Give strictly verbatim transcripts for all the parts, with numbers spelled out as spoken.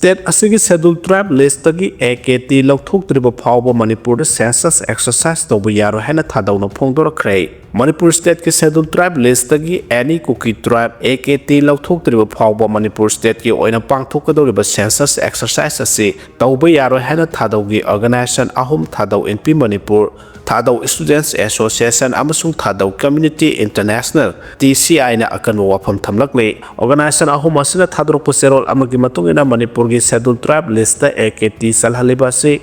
State ꯑꯁꯤꯒꯤ Scheduled Tribe listꯇꯒꯤ A K T ꯂꯧꯊꯣꯛꯇ꯭ꯔꯤꯕ ꯐꯥꯎꯕ ꯃꯅꯤꯄꯨꯔꯗ census exercise ꯇꯧꯕ ꯌꯥꯔꯣꯏ ꯍꯥꯏꯅ ꯊꯥꯗꯧꯅ ꯐꯣꯡꯗꯣꯔꯛꯈ꯭ꯔꯦ꯫ Manipur stateꯀꯤ Scheduled Tribe listꯇꯒꯤ any Kuki tribe A K T ꯂꯧꯊꯣꯛꯇ꯭ꯔꯤꯕ ꯐꯥꯎꯕ ꯃꯅꯤꯄꯨꯔ stateꯀꯤ ꯑꯣꯏꯅ ꯄꯥꯡꯊꯣꯛꯀꯗꯧꯔꯤꯕ census exercise ꯑꯁꯤ ꯇꯧꯕ ꯌꯥꯔꯣꯏ ꯍꯥꯏꯅ ꯊꯥꯗꯧꯒꯤ organization ꯑꯍꯨꯝ, ꯊꯥꯗꯧ ꯏꯟꯄꯤ ꯃꯅꯤꯄꯨꯔ, ꯊꯥꯗꯧ Students Association ꯑꯃꯁꯨꯡ ꯊꯥꯗꯧ Community International, T C I ꯅ ꯑꯀꯟꯕ ꯋꯥꯐꯝ ꯊꯝꯂꯛꯂꯤ꯫ Organization ꯑꯍꯨꯝ ꯑꯁꯤꯅ ꯊꯥꯗꯣꯔꯛꯄ ꯆꯦꯔꯣꯜ ꯑꯃꯒꯤ ꯃꯇꯨꯡ ꯏꯟꯅ ꯃꯅꯤꯄꯨꯔꯒꯤ Scheduled Tribe listꯇ A K T ꯆꯜꯍꯜꯂꯤꯕ ꯑꯁꯤ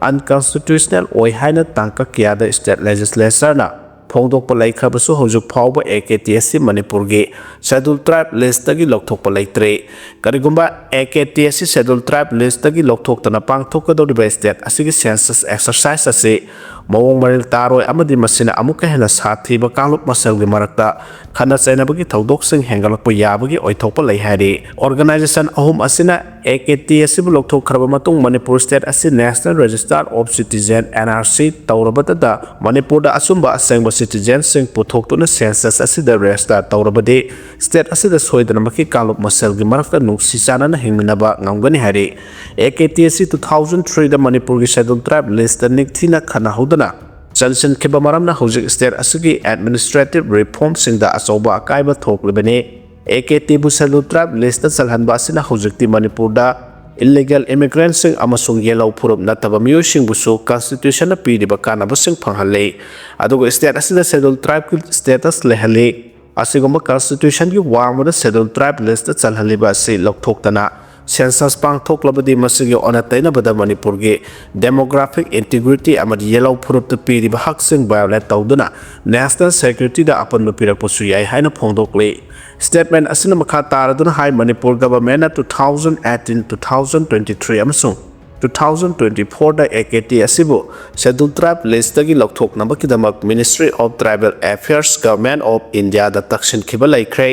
unconstitutional ꯑꯣꯏ ꯍꯥꯏꯅ ꯇꯥꯡꯀꯛ ꯀꯌꯥꯗ state legislatureꯅ ꯐꯣꯡꯗꯣꯛꯄ ꯂꯩꯈ꯭ꯔꯕꯁꯨ ꯍꯧꯖꯤꯛ ꯐꯥꯎꯕ A K T ꯑꯁꯤ ꯃꯅꯤꯄꯨꯔꯒꯤ Scheduled Tribe listꯇꯒꯤ ꯂꯧꯊꯣꯛꯄ ꯂꯩꯇ꯭ꯔꯤ꯫ ꯀꯔꯤꯒꯨꯝꯕ A K T ꯑꯁꯤ Scheduled Tribe listꯇꯒꯤ ꯂꯧꯊꯣꯛꯇꯅ ꯄꯥꯡꯊꯣꯛꯀꯗꯧꯔꯤꯕ state ꯑꯁꯤꯒꯤ census exercise ꯑꯁꯤ ꯃꯑꯣꯡ ꯃꯔꯤꯜ ꯇꯥꯔꯣꯏ ꯑꯃꯗꯤ ꯃꯁꯤꯅ ꯑꯃꯨꯛꯀ ꯍꯦꯟꯅ ꯁꯥꯊꯤꯕ ꯀꯥꯡꯂꯨꯞ ꯃꯁꯦꯜꯒꯤ ꯃꯔꯛꯇ ꯈꯠꯅ ꯆꯩꯅꯕꯒꯤ ꯊꯧꯗꯣꯛꯁꯤꯡ ꯍꯦꯟꯒꯠꯂꯛꯄ ꯌꯥꯕꯒꯤ ꯑꯣꯏꯊꯣꯛꯄ ꯂꯩ ꯍꯥꯏꯔꯤ꯫ Organization ꯑꯍꯨꯝ ꯑꯁꯤꯅ A K T ꯑꯁꯤꯕꯨ ꯂꯧꯊꯣꯛꯈ꯭ꯔꯕ ꯃꯇꯨꯡ ꯃꯅꯤꯄꯨꯔ state ꯑꯁꯤ National Register of Citizen, N R C, ꯇꯧꯔꯕꯗꯇ ꯃꯅꯤꯄꯨꯔꯗ ꯑꯆꯨꯝꯕ ꯑꯁꯦꯡꯕ citizenꯁꯤꯡ ꯄꯨꯊꯣꯛꯇꯨꯅ census ꯑꯁꯤꯗ register ꯇꯧꯔꯕꯗꯤ state ꯑꯁꯤꯗ ꯁꯣꯏꯗꯅꯃꯛꯀꯤ ꯀꯥꯡꯂꯨꯞ ꯃꯁꯦꯜꯒꯤ ꯃꯔꯛꯇ ꯅꯨꯡꯁꯤ ꯆꯥꯟꯅꯅ ꯍꯤꯡꯃꯤꯟꯅꯕ ꯉꯝꯒꯅꯤ ꯍꯥꯏꯔꯤ꯫ A K T ꯑꯁꯤ two thousand threeꯗ ꯃꯅꯤꯄꯨꯔꯒꯤ Scheduled Tribe listꯇ ꯅꯤꯡꯊꯤꯅ ꯈꯟꯅꯍꯧꯗꯅ ꯆꯟꯁꯤꯟꯈꯤꯕ ꯃꯔꯝꯅ ꯍꯧꯖꯤꯛ state ꯑꯁꯤꯒꯤ administrative reformꯁꯤꯡꯗ ꯑꯆꯧꯕ ꯑꯀꯥꯏꯕ ꯊꯣꯛꯂꯤꯕꯅꯤ꯫ A K Tꯕꯨ Scheduled Tribe listꯇ ꯆꯜꯍꯟꯕ ꯑꯁꯤꯅ ꯍꯧꯖꯤꯛꯇꯤ ꯃꯅꯤꯄꯨꯔꯗ illegal immigrantꯁꯤꯡ ꯑꯃꯁꯨꯡ ꯌꯦꯜꯍꯧ ꯐꯨꯔꯨꯞ ꯅꯠꯇꯕ ꯃꯤꯑꯣꯏꯁꯤꯡꯕꯨꯁꯨ constitutionꯅ ꯄꯤꯔꯤꯕ ꯀꯥꯟꯅꯕꯁꯤꯡ ꯐꯪꯍꯜꯂꯤ꯫ ꯑꯗꯨꯒ state ꯑꯁꯤꯗ Scheduled Tribeꯀꯤ status ꯂꯩꯍꯜꯂꯤ꯫ ꯑꯁꯤꯒꯨꯝꯕ constitutionꯒꯤ ꯋꯥꯡꯃꯗ Scheduled Tribe listꯇ ꯆꯜꯍꯜꯂꯤꯕ ꯑꯁꯤ ꯂꯧꯊꯣꯛꯇꯅ census ꯄꯥꯡꯊꯣꯛꯂꯕꯗꯤ ꯃꯁꯤꯒꯤ ꯑꯣꯟꯅ ꯇꯩꯅꯕꯗ ꯃꯅꯤꯄꯨꯔꯒꯤ demographic integrity ꯑꯃꯗꯤ ꯌꯦꯜꯍꯧ ꯐꯨꯔꯨꯞꯇ ꯄꯤꯔꯤꯕ ꯍꯛꯁꯤꯡ violate ꯇꯧꯗꯨꯅ national securityꯗ ꯑꯄꯟꯕ ꯄꯤꯔꯛꯄꯁꯨ ꯌꯥꯏ ꯍꯥꯏꯅ ꯐꯣꯡꯗꯣꯛꯂꯤ꯫ Statement ꯑꯁꯤꯅ ꯃꯈꯥ ꯇꯥꯔꯗꯨꯅ ꯍꯥꯏ, Manipur governmentꯅ two thousand eighteen, two thousand twenty-three ꯑꯃꯁꯨꯡ two thousand twenty-fourꯗ A K T ꯑꯁꯤꯕꯨ Scheduled Tribe listꯇꯒꯤ ꯂꯧꯊꯣꯛꯅꯕꯒꯤꯗꯃꯛ Ministry of Tribal Affairs, Government of Indiaꯗ ꯇꯛꯁꯤꯟꯈꯤꯕ ꯂꯩꯈ꯭ꯔꯦ꯫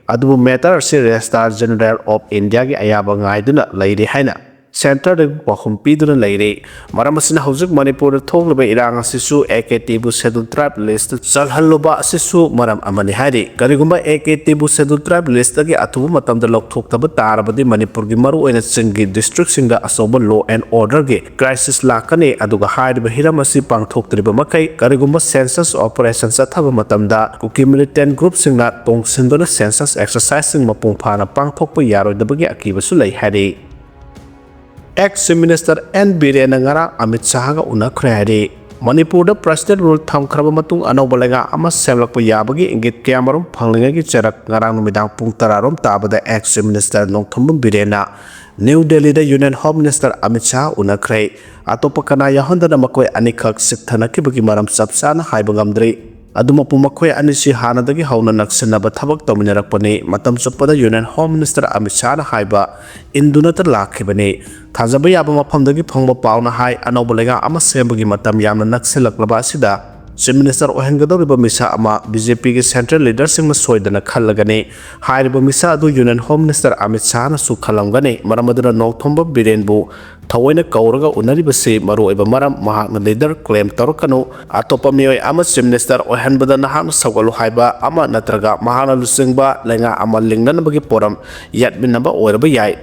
ꯑꯗꯨꯕꯨ matter ꯑꯁꯤ Registrar General of Indiaꯒꯤ ꯑꯌꯥꯕ ꯉꯥꯏꯗꯨꯅ ꯂꯩꯔꯤ ꯍꯥꯏꯅ ꯁꯦꯟꯇꯔꯗꯒꯤ ꯋꯥꯐꯝ ꯄꯤꯗꯨꯅ ꯂꯩꯔꯤ꯫ ꯃꯔꯝ ꯑꯁꯤꯅ ꯍꯧꯖꯤꯛ ꯃꯅꯤꯄꯨꯔꯗ ꯊꯣꯛꯂꯤꯕ ꯏꯔꯥꯡ ꯑꯁꯤꯁꯨ A K ꯇꯤꯕꯨ schedule tribe list ꯆꯜꯍꯜꯂꯨꯕ ꯑꯁꯤꯁꯨ ꯃꯔꯝ ꯑꯃꯅꯤ ꯍꯥꯏꯔꯤ꯫ ꯀꯔꯤꯒꯨꯝꯕ ꯑꯦ ꯀꯦ ꯇꯤꯕꯨ ꯁꯦꯗꯨꯜ ꯇ꯭ꯔꯥꯏꯕ ꯂꯤꯁꯇꯒꯤ ꯑꯊꯨꯕ ꯃꯇꯝꯗ ꯂꯧꯊꯣꯛꯇꯕ ꯇꯥꯔꯕꯗꯤ ꯃꯅꯤꯄꯨꯔꯒꯤ ꯃꯔꯨꯑꯣꯏꯅ ꯆꯤꯡꯒꯤ ꯗꯤꯁꯇ꯭ꯔꯤꯛꯁꯤꯡꯗ ꯑꯆꯧꯕ ꯂꯣ ꯑꯦꯟ ꯑꯣꯔꯗꯔꯒꯤ ꯀ꯭ꯔꯥꯏꯁꯤꯁ ꯂꯥꯛꯀꯅꯤ꯫ ꯑꯗꯨꯒ ꯍꯥꯏꯔꯤꯕ ꯍꯤꯔꯝ ꯑꯁꯤ ꯄꯥꯡꯊꯣꯛꯇ꯭ꯔꯤꯕ ꯃꯈꯩ ꯀꯔꯤꯒꯨꯝꯕ ꯁꯦꯟꯁꯁ ꯑꯣꯄꯔꯦꯁꯟ ꯆꯠꯊꯕ ꯃꯇꯝꯗ ꯀꯨꯀꯤ ꯃꯤꯂꯤꯇꯦꯟ ꯒ꯭ꯔꯨꯞꯁꯤꯡꯅ ꯇꯣꯡꯁꯤꯟꯗꯨꯅ ꯁꯦꯟꯁꯁ ꯑꯦꯛꯁꯔꯁꯥꯏꯁꯁꯤꯡ ꯃꯄꯨꯡ ꯐꯥꯅ ꯄꯥꯡꯊꯣꯛꯄ ꯌꯥꯔꯣꯏꯗꯕꯒꯤ ꯑꯀꯤꯕꯁꯨ ꯂꯩ ꯍꯥꯏꯔꯤ꯫ ꯑꯦꯛꯁ ꯆꯤꯐ ꯃꯤꯅꯤꯁꯇꯔ ꯑꯦꯟ ꯕꯤꯔꯦꯟꯅ ꯉꯔꯥꯡ ꯑꯃꯤꯠ ꯁꯥꯍꯒ ꯎꯅꯈ꯭ꯔꯦ ꯍꯥꯏꯔꯤ꯫ ꯃꯅꯤꯄꯨꯔꯗ ꯄ꯭ꯔꯁꯤꯗꯦꯟ ꯔꯨꯜ ꯊꯝꯈ꯭ꯔꯕ ꯃꯇꯨꯡ ꯑꯅꯧꯕ ꯂꯩꯉꯥꯛ ꯑꯃ ꯁꯦꯝꯂꯛꯄ ꯌꯥꯕꯒꯤ ꯏꯪꯒꯤꯠ ꯀꯌꯥꯃꯔꯨꯝ ꯐꯪꯂꯤꯉꯩꯒꯤ ꯆꯔꯛ ꯉꯔꯥꯡ ꯅꯨꯃꯤꯗꯥꯡ ꯄꯨꯡ ꯇꯔꯥ ꯔꯣꯝ ꯇꯥꯕꯗ ꯑꯦꯛꯁ ꯆꯤꯐ ꯃꯤꯅꯤꯁꯇꯔ ꯅꯣꯡꯊꯣꯝꯕꯝ ꯕꯤꯔꯦꯟꯅ ꯅ꯭ꯌꯨ ꯗꯦꯜꯂꯤꯗ union home minister Amit Shah ꯎꯅꯈ꯭ꯔꯦ꯫ ꯑꯇꯣꯞꯄ ꯀꯅꯥ ꯌꯥꯎꯍꯟꯗꯅ ꯃꯈꯣꯏ ꯑꯅꯤꯈꯛ ꯁꯤꯛꯊꯅꯈꯤꯕꯒꯤ ꯃꯔꯝ ꯆꯞ ꯆꯥꯅ ꯍꯥꯏꯕ ꯉꯝꯗ꯭ꯔꯤ꯫ ꯑꯗꯨꯃꯛꯄꯨ ꯃꯈꯣꯏ ꯑꯅꯤꯁꯤ ꯍꯥꯟꯅꯗꯒꯤ ꯍꯧꯅ ꯅꯛꯁꯤꯟꯅꯕ ꯊꯕꯛ ꯇꯧꯃꯤꯟꯅꯔꯛꯄꯅꯤ꯫ ꯃꯇꯝ ꯆꯨꯞꯄꯗ ꯌꯨꯅꯤꯌꯟ ꯍꯣꯝ ꯃꯤꯅꯤꯁꯇꯔ ꯑꯃꯤꯠ ꯁꯥꯍꯅ ꯍꯥꯏꯕ ꯏꯟꯗꯨꯅꯇ ꯂꯥꯛꯈꯤꯕꯅꯤ꯫ ꯊꯥꯖꯕ ꯌꯥꯕ ꯃꯐꯝꯗꯒꯤ ꯐꯪꯕ ꯄꯥꯎꯅ ꯍꯥꯏ, ꯑꯅꯧꯕ ꯂꯩꯉꯥꯛ ꯑꯃ ꯁꯦꯝꯕꯒꯤ ꯃꯇꯝ ꯌꯥꯝꯅ ꯅꯛꯁꯤꯜꯂꯛꯂꯕ ꯑꯁꯤꯗ ꯆꯤꯐ ꯃꯤꯅꯤꯁꯇꯔ ꯑꯣꯏꯍꯟꯒꯗꯧꯔꯤꯕ ꯃꯤꯁꯛ ꯑꯃ ꯕꯤ ꯖꯦ ꯄꯤꯒꯤ ꯁꯦꯟꯇ꯭ꯔꯦꯜ ꯂꯤꯗꯔꯁꯤꯡꯅ ꯁꯣꯏꯗꯅ ꯈꯜꯂꯒꯅꯤ꯫ ꯍꯥꯏꯔꯤꯕ ꯃꯤꯁꯛ ꯑꯗꯨ ꯌꯨꯅꯤꯌꯟ ꯍꯣꯝ ꯃꯤꯅꯤꯁꯇꯔ ꯑꯃꯤꯠ ꯁꯥꯍꯅꯁꯨ ꯈꯜꯂꯝꯒꯅꯤ꯫ ꯃꯔꯝ ꯑꯗꯨꯅ ꯅꯣꯡꯊꯣꯝꯕꯝ ꯕꯤꯔꯦꯟꯕꯨ ꯊꯑꯣꯏꯅ ꯀꯧꯔꯒ ꯎꯅꯔꯤꯕꯁꯤ ꯃꯔꯨꯑꯣꯏꯕ ꯃꯔꯝ꯫ ꯃꯍꯥꯛꯅ ꯂꯤꯗꯔ ꯀ꯭ꯂꯦꯝ ꯇꯧꯔꯛꯀꯅꯨ꯫ ꯑꯇꯣꯞꯄ ꯃꯤꯑꯣꯏ ꯑꯃ ꯆꯤꯐ ꯃꯤꯅꯤꯁꯇꯔ ꯑꯣꯏꯍꯟꯕꯗ ꯅꯍꯥꯛꯅ ꯁꯧꯒꯠꯂꯨ ꯍꯥꯏꯕ ꯑꯃ ꯅꯠꯇ꯭ꯔꯒ ꯃꯍꯥꯛꯅ ꯂꯨꯆꯤꯡꯕ ꯂꯩꯉꯥꯛ ꯑꯃ ꯂꯤꯡꯅꯅꯕꯒꯤ ꯄꯣꯔꯝ ꯌꯥꯠꯃꯤꯟꯅꯕ ꯑꯣꯏꯔꯕ ꯌꯥꯏ꯫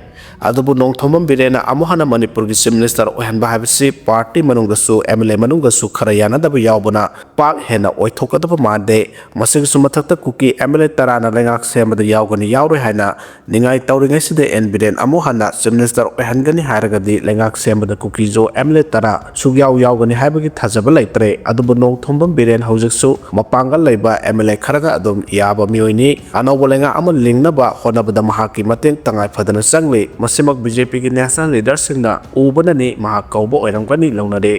ꯑꯗꯨꯕꯨ ꯅꯣꯡꯊꯣꯝꯕꯝ ꯕꯤꯔꯦꯟꯅ ꯑꯃꯨꯛ ꯍꯟꯅ ꯃꯅꯤꯄꯨꯔꯒꯤ ꯆꯤꯐ ꯃꯤꯅꯤꯁꯇꯔ ꯑꯣꯏꯍꯟꯕ ꯍꯥꯏꯕꯁꯤ ꯄꯥꯔꯇꯤ ꯃꯅꯨꯡꯗꯁꯨ ꯑꯦꯝ ꯑꯦꯜ ꯑꯦ ꯃꯅꯨꯡꯗꯁꯨ ꯈꯔ ꯌꯥꯅꯗꯕ ꯌꯥꯎꯕꯅ ꯄꯥꯛ ꯍꯦꯟꯅ ꯑꯣꯏꯊꯣꯛꯀꯗꯕ ꯃꯥꯟꯗꯦ꯫ ꯃꯁꯤꯒꯤꯁꯨ ꯃꯊꯛꯇ ꯀꯨꯀꯤ ꯑꯦꯝ ꯑꯦꯜ ꯑꯦ ꯇꯔꯥꯅ ꯂꯩꯉꯥꯛ ꯁꯦꯝꯕꯗ ꯌꯥꯎꯒꯅꯤ ꯌꯥꯎꯔꯣꯏ ꯍꯥꯏꯅ ꯅꯤꯡꯉꯥꯏ ꯇꯧꯔꯤꯉꯩꯁꯤꯗ ꯑꯦꯟ ꯕꯤꯔꯦꯟ ꯑꯃꯨꯛ ꯍꯟꯅ ꯆꯤꯐ ꯃꯤꯅꯤꯁꯇꯔ ꯑꯣꯏꯍꯟꯒꯅꯤ ꯍꯥꯏꯔꯒꯗꯤ ꯂꯩꯉꯥꯛ ꯁꯦꯝꯕꯗ ꯀꯨꯀꯤꯁꯨ ꯑꯦꯝ ꯑꯦꯜ ꯑꯦ ꯇꯔꯥ ꯁꯨꯛꯌꯥꯎ ꯌꯥꯎꯒꯅꯤ ꯍꯥꯏꯕꯒꯤ ꯊꯥꯖꯕ ꯂꯩꯇ꯭ꯔꯦ꯫ ꯑꯗꯨꯕꯨ ꯅꯣꯡꯊꯣꯝꯕꯝ ꯕꯤꯔꯦꯟ ꯍꯧꯖꯤꯛꯁꯨ ꯃꯄꯥꯡꯒꯜ ꯂꯩꯕ ꯑꯦꯝ ꯑꯦꯜ ꯑꯦ ꯈꯔꯒ ꯑꯗꯨꯝ ꯌꯥꯕ ꯃꯤꯑꯣꯏꯅꯤ꯫ ꯑꯅꯧꯕ ꯂꯩꯉꯥꯛ ꯑꯃ ꯂꯤꯡꯅꯕ ꯍꯣꯠꯅꯕꯗ ꯃꯍꯥꯛꯀꯤ ꯃꯇꯦꯡ ꯇꯉꯥꯏ ꯐꯗꯅ ꯆꯪꯂꯤ꯫ ꯃꯁꯤꯃꯛ ꯕꯤ ꯖꯦ ꯄꯤꯒꯤ ꯅꯦꯁꯅꯦꯜ ꯂꯤꯗꯔꯁꯤꯡꯅ ꯎꯕꯅꯅꯤ ꯃꯍꯥꯛ ꯀꯧꯕ ꯑꯣꯏꯔꯝꯒꯅꯤ ꯂꯧꯅꯔꯤ꯫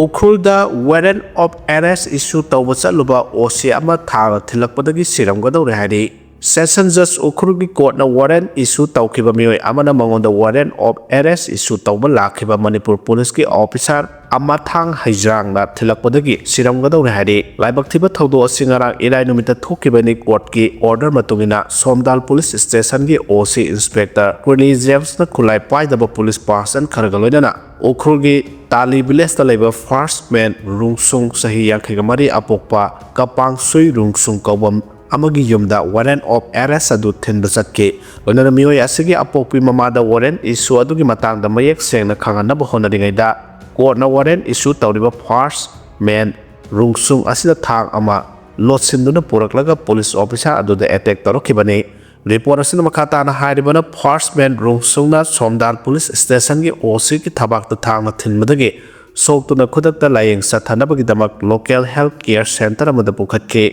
ꯎꯈ꯭ꯔꯨꯜꯗ ꯋꯥꯔꯦꯟ ꯑꯣꯐ ꯑꯦꯔꯦꯁ ꯏꯁꯨ ꯇꯧꯕ ꯆꯠꯂꯨꯕ ꯑꯣ ꯁꯤ ꯑꯃ ꯊꯥꯡꯅ ꯊꯤꯜꯂꯛꯄꯗꯒꯤ ꯁꯤꯔꯝꯒꯗꯧꯔꯦ ꯍꯥꯏꯔꯤ꯫ Session Judge ꯎꯈ꯭ꯔꯨꯜꯒꯤ ꯀꯣꯔꯠꯅ ꯋꯥꯔꯦꯟ ꯏꯁꯨ ꯇꯧꯈꯤꯕ ꯃꯤꯑꯣꯏ ꯑꯃꯅ ꯃꯉꯣꯟꯗ ꯋꯥꯔꯦꯟ ꯑꯣꯐ ꯑꯦꯔꯦꯁ ꯏꯁꯨ ꯇꯧꯕ ꯂꯥꯛꯈꯤꯕ ꯃꯅꯤꯄꯨꯔ ꯄꯨꯂꯤꯁꯀꯤ ꯑꯣꯐꯤꯁꯥꯔ ꯑꯃꯊꯥꯡ ꯍꯩꯖ꯭ꯔꯥꯡꯅ ꯊꯤꯜꯂꯛꯄꯗꯒꯤ ꯁꯤꯔꯝꯒꯗꯧꯔꯦ ꯍꯥꯏꯔꯤ꯫ ꯂꯥꯏꯕꯛ ꯊꯤꯕ ꯊꯧꯗꯣꯛ ꯑꯁꯤ ꯉꯔꯥꯡ ꯏꯔꯥꯏ ꯅꯨꯃꯤꯠꯇ ꯊꯣꯛꯈꯤꯕꯅꯤ꯫ ꯀꯣꯔꯠꯀꯤ ꯑꯣꯔꯗꯔ ꯃꯇꯨꯡ ꯏꯟꯅ ꯁꯣꯝꯗꯥꯜ ꯄꯨꯂꯤꯁ ꯁ꯭ꯇꯦꯁꯟꯒꯤ ꯑꯣ ꯁꯤ ꯏꯟꯁꯄꯦꯛꯇꯔ ꯀ꯭ꯔꯤꯅꯤ ꯖꯦꯝꯁꯅ ꯈꯨꯠꯂꯥꯏ ꯄꯥꯏꯗꯕ ꯄꯨꯂꯤꯁ ꯄꯥꯔꯁꯟ ꯈꯔꯒ ꯂꯣꯏꯅꯅ ꯎꯈ꯭ꯔꯨꯜꯒꯤ ꯇꯥꯂꯤ ꯚꯤꯂꯦꯖꯇ ꯂꯩꯕ ꯐꯥꯔꯁ ꯃꯦꯟ ꯔꯨꯡꯁꯨꯡ, ꯆꯍꯤ ꯌꯥꯡꯈꯩꯒ ꯃꯔꯤ, ꯑꯄꯣꯛꯄ ꯀꯄꯥꯡꯁꯨꯏ ꯔꯨꯡꯁꯨꯡ ꯀꯧꯕ ꯑꯃꯒꯤ ꯌꯨꯝꯗ ꯋꯥꯔꯦꯟ ꯑꯣꯐ ꯑꯦꯔꯦꯁ ꯑꯗꯨ ꯊꯤꯟꯕ ꯆꯠꯈꯤ꯫ ꯂꯣꯏꯅꯅ ꯃꯤꯑꯣꯏ ꯑꯁꯤꯒꯤ ꯑꯄꯣꯛꯄꯤ ꯃꯃꯥꯗ ꯋꯥꯔꯦꯟ ꯏꯁꯨ ꯑꯗꯨꯒꯤ ꯃꯇꯥꯡꯗ ꯃꯌꯦꯛ ꯁꯦꯡꯅ ꯈꯪꯍꯟꯅꯕ ꯍꯣꯠꯅꯔꯤꯉꯩꯗ, ꯀꯣꯔꯠꯅ ꯋꯥꯔꯦꯟ ꯏꯁꯨ ꯇꯧꯔꯤꯕ ꯐꯥꯔꯁ ꯃꯦꯟ ꯔꯨꯡꯁꯨꯡ ꯑꯁꯤꯗ ꯊꯥꯡ ꯑꯃ ꯂꯣꯠꯁꯤꯟꯗꯨꯅ ꯄꯨꯔꯛꯂꯒ ꯄꯨꯂꯤꯁ ꯑꯣꯐꯤꯁꯥꯔ ꯑꯗꯨꯗ ꯑꯦꯇꯦꯛ ꯇꯧꯔꯛꯈꯤꯕꯅꯤ꯫ ꯔꯤꯄꯣꯔꯠ ꯑꯁꯤꯅ ꯃꯈꯥ ꯇꯥꯅ ꯍꯥꯏꯔꯤꯕꯅ, ꯐꯥꯔꯁ ꯃꯦꯟ ꯔꯨꯡꯁꯨꯡꯅ ꯁꯣꯝꯗꯥꯜ ꯄꯨꯂꯤꯁ ꯁ꯭ꯇꯦꯁꯟꯒꯤ ꯑꯣ ꯁꯤꯒꯤ ꯊꯕꯥꯛꯇ ꯊꯥꯡꯅ ꯊꯤꯟꯕꯗꯒꯤ ꯁꯣꯛꯇꯨꯅ ꯈꯨꯗꯛꯇ ꯂꯥꯌꯦꯡ ꯆꯠꯊꯅꯕꯒꯤꯗꯃꯛ ꯂꯣꯀꯦꯜ ꯍꯦꯜꯊ ꯀꯦꯌꯔ ꯁꯦꯟꯇꯔ ꯑꯃꯗ ꯄꯨꯈꯠꯈꯤ꯫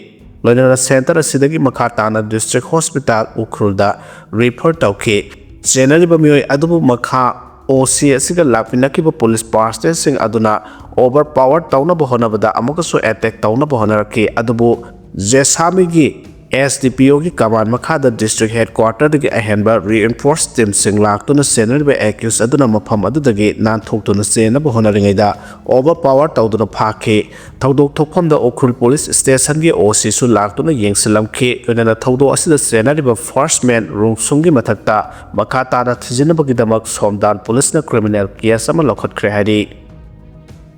ꯂꯣꯏꯅꯅ ꯁꯦꯟꯇꯔ ꯑꯁꯤꯗꯒꯤ ꯃꯈꯥ ꯇꯥꯅ ꯗꯤꯁꯇ꯭ꯔꯤꯛ ꯍꯣꯁꯄꯤꯇꯥꯜ ꯎꯈ꯭ꯔꯨꯜꯗ ꯔꯤꯐꯔ ꯇꯧꯈꯤ꯫ ꯆꯦꯟꯅꯔꯤꯕ ꯃꯤꯑꯣꯏ ꯑꯗꯨꯕꯨ ꯃꯈꯥ ꯑꯣ ꯁꯤ ꯑꯁꯤꯒ ꯂꯥꯛꯃꯤꯟꯅꯈꯤꯕ ꯄꯨꯂꯤꯁ ꯄꯥꯔꯁꯅꯦꯜꯁꯤꯡ ꯑꯗꯨꯅ ꯑꯣꯚꯔ ꯄꯥꯋꯔ ꯇꯧꯅꯕ ꯍꯣꯠꯅꯕꯗ ꯑꯃꯨꯛꯀꯁꯨ ꯑꯦꯇꯦꯛ ꯇꯧꯅꯕ ꯍꯣꯠꯅꯔꯛꯈꯤ, ꯑꯗꯨꯕꯨ ꯖꯦꯁꯥꯃꯤꯒꯤ ꯑꯦꯁ ꯗꯤ ꯄꯤ ꯑꯣꯒꯤ ꯀꯃꯥꯟ ꯃꯈꯥꯗ ꯗꯤꯁꯇ꯭ꯔꯤꯛ ꯍꯦꯗꯀ꯭ꯋꯥꯇꯔꯗꯒꯤ ꯑꯍꯦꯟꯕ ꯔꯤꯏꯟꯐꯣꯔꯁ ꯇꯤꯝꯁꯤꯡ ꯂꯥꯛꯇꯨꯅ ꯆꯦꯟꯅꯔꯤꯕ ꯑꯦꯀ꯭ꯌꯨꯁ ꯑꯗꯨꯅ ꯃꯐꯝ ꯑꯗꯨꯗꯒꯤ ꯅꯥꯟꯊꯣꯛꯇꯨꯅ ꯆꯦꯟꯅꯕ ꯍꯣꯠꯅꯔꯤꯉꯩꯗ ꯑꯣꯚꯔ ꯄꯥꯋꯔ ꯇꯧꯗꯨꯅ ꯐꯥꯈꯤ꯫ ꯊꯧꯗꯣꯛ ꯊꯣꯛꯐꯝꯗ ꯎꯈ꯭ꯔꯨꯜ ꯄꯨꯂꯤꯁ ꯁ꯭ꯇꯦꯁꯟꯒꯤ ꯑꯣ ꯁꯤꯁꯨ ꯂꯥꯛꯇꯨꯅ ꯌꯦꯡꯁꯤꯜꯂꯝꯈꯤ꯫ ꯂꯣꯏꯅꯅ ꯊꯧꯗꯣꯛ ꯑꯁꯤꯗ ꯆꯦꯟꯅꯔꯤꯕ ꯐꯥꯔꯁ ꯃꯦꯟ ꯔꯨꯡꯁꯨꯡꯒꯤ ꯃꯊꯛꯇ ꯃꯈꯥ ꯇꯥꯅ ꯊꯤꯖꯤꯟꯅꯕꯒꯤꯗꯃꯛ ꯁꯣꯝꯗꯥꯟ ꯄꯨꯂꯤꯁꯅ ꯀ꯭ꯔꯤꯃꯤꯅꯦꯜ ꯀꯦꯁ ꯑꯃ ꯂꯧꯈꯠꯈ꯭ꯔꯦ ꯍꯥꯏꯔꯤ꯫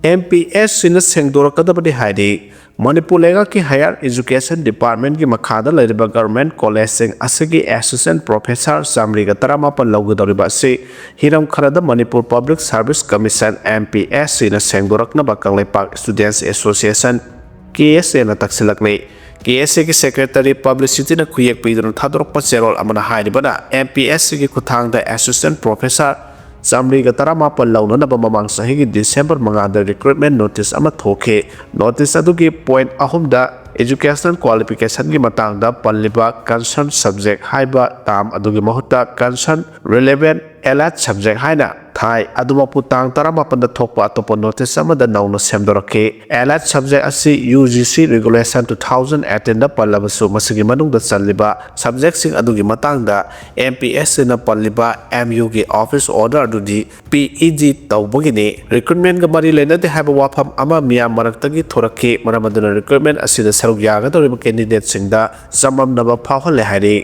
ꯑꯦꯝ ꯄꯤ ꯑꯦꯁ ꯁꯤꯅ ꯁꯦꯡꯗꯣꯔꯛꯀꯗꯕꯅꯤ ꯍꯥꯏꯔꯤ꯫ ꯃꯅꯤꯄꯨꯔ ꯂꯩꯉꯥꯛꯀꯤ ꯍꯥꯌꯔ ꯑꯦꯖꯨꯀꯦꯁꯟ ꯗꯤꯄꯥꯔꯠꯃꯦꯟꯒꯤ ꯃꯈꯥꯗ ꯂꯩꯔꯤꯕ ꯒꯚꯔꯟꯃꯦꯟꯠ ꯀꯣꯂꯦꯖꯁꯤꯡ ꯑꯁꯤꯒꯤ ꯑꯦꯁꯤꯁꯇꯦꯟꯠ ꯄ꯭ꯔꯣꯐꯦꯁꯔ ꯆꯥꯃꯔꯤꯒ ꯇꯔꯥꯃꯥꯄꯟ ꯂꯧꯒꯗꯧꯔꯤꯕ ꯑꯁꯤ ꯍꯤꯔꯝ ꯈꯔꯗ Manipur public service commission, M P S ꯁꯤꯅ ꯁꯦꯡꯗꯣꯔꯛꯅꯕ ꯀꯪꯂꯩꯄꯥꯛ ꯁ꯭ꯇꯨꯗꯦꯟꯠꯁ ꯑꯦꯁꯣꯁꯤꯌꯦꯁꯟ, ꯀꯦ ꯑꯦꯁ ꯑꯦꯅ ꯇꯛꯁꯤꯜꯂꯛꯂꯤ꯫ ꯀꯦ ꯑꯦꯁ ꯑꯦꯒꯤ ꯁꯦꯀ꯭ꯔꯦꯇꯔꯤ ꯄꯕ꯭ꯂꯤꯁꯤꯇꯤꯅ ꯈꯨꯌꯦꯛ ꯄꯤꯗꯨꯅ ꯊꯥꯗꯣꯔꯛꯄ ꯆꯦꯔꯣꯜ ꯑꯃꯅ ꯍꯥꯏꯔꯤꯕꯅ, ꯑꯦꯝ ꯄꯤ ꯑꯦꯁ ꯁꯤꯒꯤ ꯈꯨꯠꯊꯥꯡꯗ ꯑꯦꯁꯤꯁꯇꯦꯟꯠ ꯄ꯭ꯔꯣꯐꯦꯁꯔ ꯆꯥꯃꯔꯤꯒ ꯇꯔꯥꯃꯥꯄꯟ ꯂꯧꯅꯅꯕ ꯃꯃꯥꯡ ꯆꯍꯤꯒꯤ ꯗꯤꯁꯦꯝꯕꯔ ꯃꯉꯥꯗ ꯔꯤꯀ꯭ꯔꯨꯠꯃꯦꯟꯠ ꯅꯣꯇꯤꯁ ꯑꯃ ꯊꯣꯛꯈꯤ꯫ ꯅꯣꯇꯤꯁ ꯑꯗꯨꯒꯤ ꯄꯣꯏꯟꯠ ꯑꯍꯨꯝꯗ ꯑꯦꯖꯨꯀꯦꯁꯅꯦꯜ ꯀ꯭ꯋꯥꯂꯤꯐꯤꯀꯦꯁꯟꯒꯤ ꯃꯇꯥꯡꯗ ꯄꯜꯂꯤꯕ ꯀꯟꯁꯔꯟ ꯁꯕꯖꯦꯛ ꯍꯥꯏꯕ ꯇꯥꯝ ꯑꯗꯨꯒꯤ ꯃꯍꯨꯠꯇ ꯀꯟꯁꯔꯟ ꯔꯤꯂꯦꯚꯦꯟꯠ allied subject ꯍꯥꯏꯅ ꯊꯥꯏ꯫ ꯑꯗꯨꯃꯛꯄꯨ ꯇꯥꯡ ꯇꯔꯥꯃꯥꯄꯟꯗ ꯊꯣꯛꯄ ꯑꯇꯣꯞꯄ notice ꯑꯃꯗ ꯅꯧꯅ ꯁꯦꯝꯗꯣꯔꯛꯈꯤ꯫ Allied subject ꯑꯁꯤ U G C regulation two thousand eighteenꯗ ꯄꯜꯂꯕꯁꯨ, ꯃꯁꯤꯒꯤ ꯃꯅꯨꯡꯗ ꯆꯜꯂꯤꯕ subjectꯁꯤꯡ ꯑꯗꯨꯒꯤ ꯃꯇꯥꯡꯗ M P S Cꯅ ꯄꯜꯂꯤꯕ M Uꯒꯤ office order ꯑꯗꯨꯗꯤ P E G ꯇꯧꯕꯒꯤꯅꯤ꯫ Recruitmentꯒ ꯃꯔꯤ ꯂꯩꯅꯗꯦ ꯍꯥꯏꯕ ꯋꯥꯐꯝ ꯑꯃ ꯃꯤꯌꯥꯝ ꯃꯔꯛꯇꯒꯤ ꯊꯣꯔꯛꯈꯤ꯫ ꯃꯔꯝ ꯑꯗꯨꯅ recruitment ꯑꯁꯤꯗ ꯁꯔꯨꯛ ꯌꯥꯒꯗꯧꯔꯤꯕ candidateꯁꯤꯡꯗ ꯆꯃꯝꯅꯕ ꯐꯥꯎꯍꯜꯂꯦ ꯍꯥꯏꯔꯤ꯫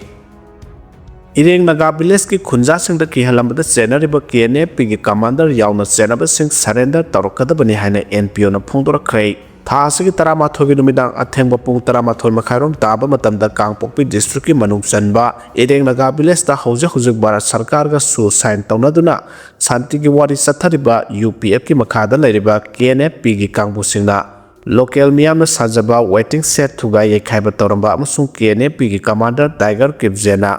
ꯏꯔꯦꯡ Naga villageꯀꯤ ꯈꯨꯟꯖꯥꯁꯤꯡꯗ ꯀꯤꯍꯜꯂꯝꯕꯗ ꯆꯦꯟꯅꯔꯤꯕ K N F Pꯒꯤ commander ꯌꯥꯎꯅ ꯆꯦꯟꯅꯕꯁꯤꯡ surrender ꯇꯧꯔꯛꯀꯗꯕꯅꯤ ꯍꯥꯏꯅ N P Oꯅ ꯐꯣꯡꯗꯣꯔꯛꯈ꯭ꯔꯦ꯫ ꯊꯥ ꯑꯁꯤꯒꯤ ꯇꯔꯥꯃꯥꯊꯣꯏꯒꯤ ꯅꯨꯃꯤꯗꯥꯡ ꯑꯊꯦꯡꯕ ꯄꯨꯡ ꯇꯔꯥꯃꯥꯊꯣꯏ ꯃꯈꯥꯏꯔꯣꯝ ꯇꯥꯕ ꯃꯇꯝꯗ ꯀꯥꯡꯄꯣꯛꯄꯤ districtꯀꯤ ꯃꯅꯨꯡ ꯆꯟꯕ ꯏꯔꯦꯡ ꯅꯥꯒꯥ villageꯇ ꯍꯧꯖꯤꯛ ꯍꯧꯖꯤꯛ ꯚꯥꯔꯠ ꯁꯔꯀꯥꯔꯒ ꯁꯨ sign ꯇꯧꯅꯗꯨꯅ ꯁꯥꯟꯇꯤꯒꯤ ꯋꯥꯔꯤ ꯆꯠꯊꯔꯤꯕ U P Fꯀꯤ ꯃꯈꯥꯗ ꯂꯩꯔꯤꯕ K N F Pꯒꯤ ꯀꯥꯡꯕꯨꯁꯤꯡꯅ local ꯃꯤꯌꯥꯝꯅ ꯁꯥꯖꯕ waiting shed ꯊꯨꯒꯥꯏ ꯌꯩꯈꯥꯏꯕ ꯇꯧꯔꯝꯕ ꯑꯃꯁꯨꯡ K N F Pꯒꯤ commander Tiger Kipgenꯅ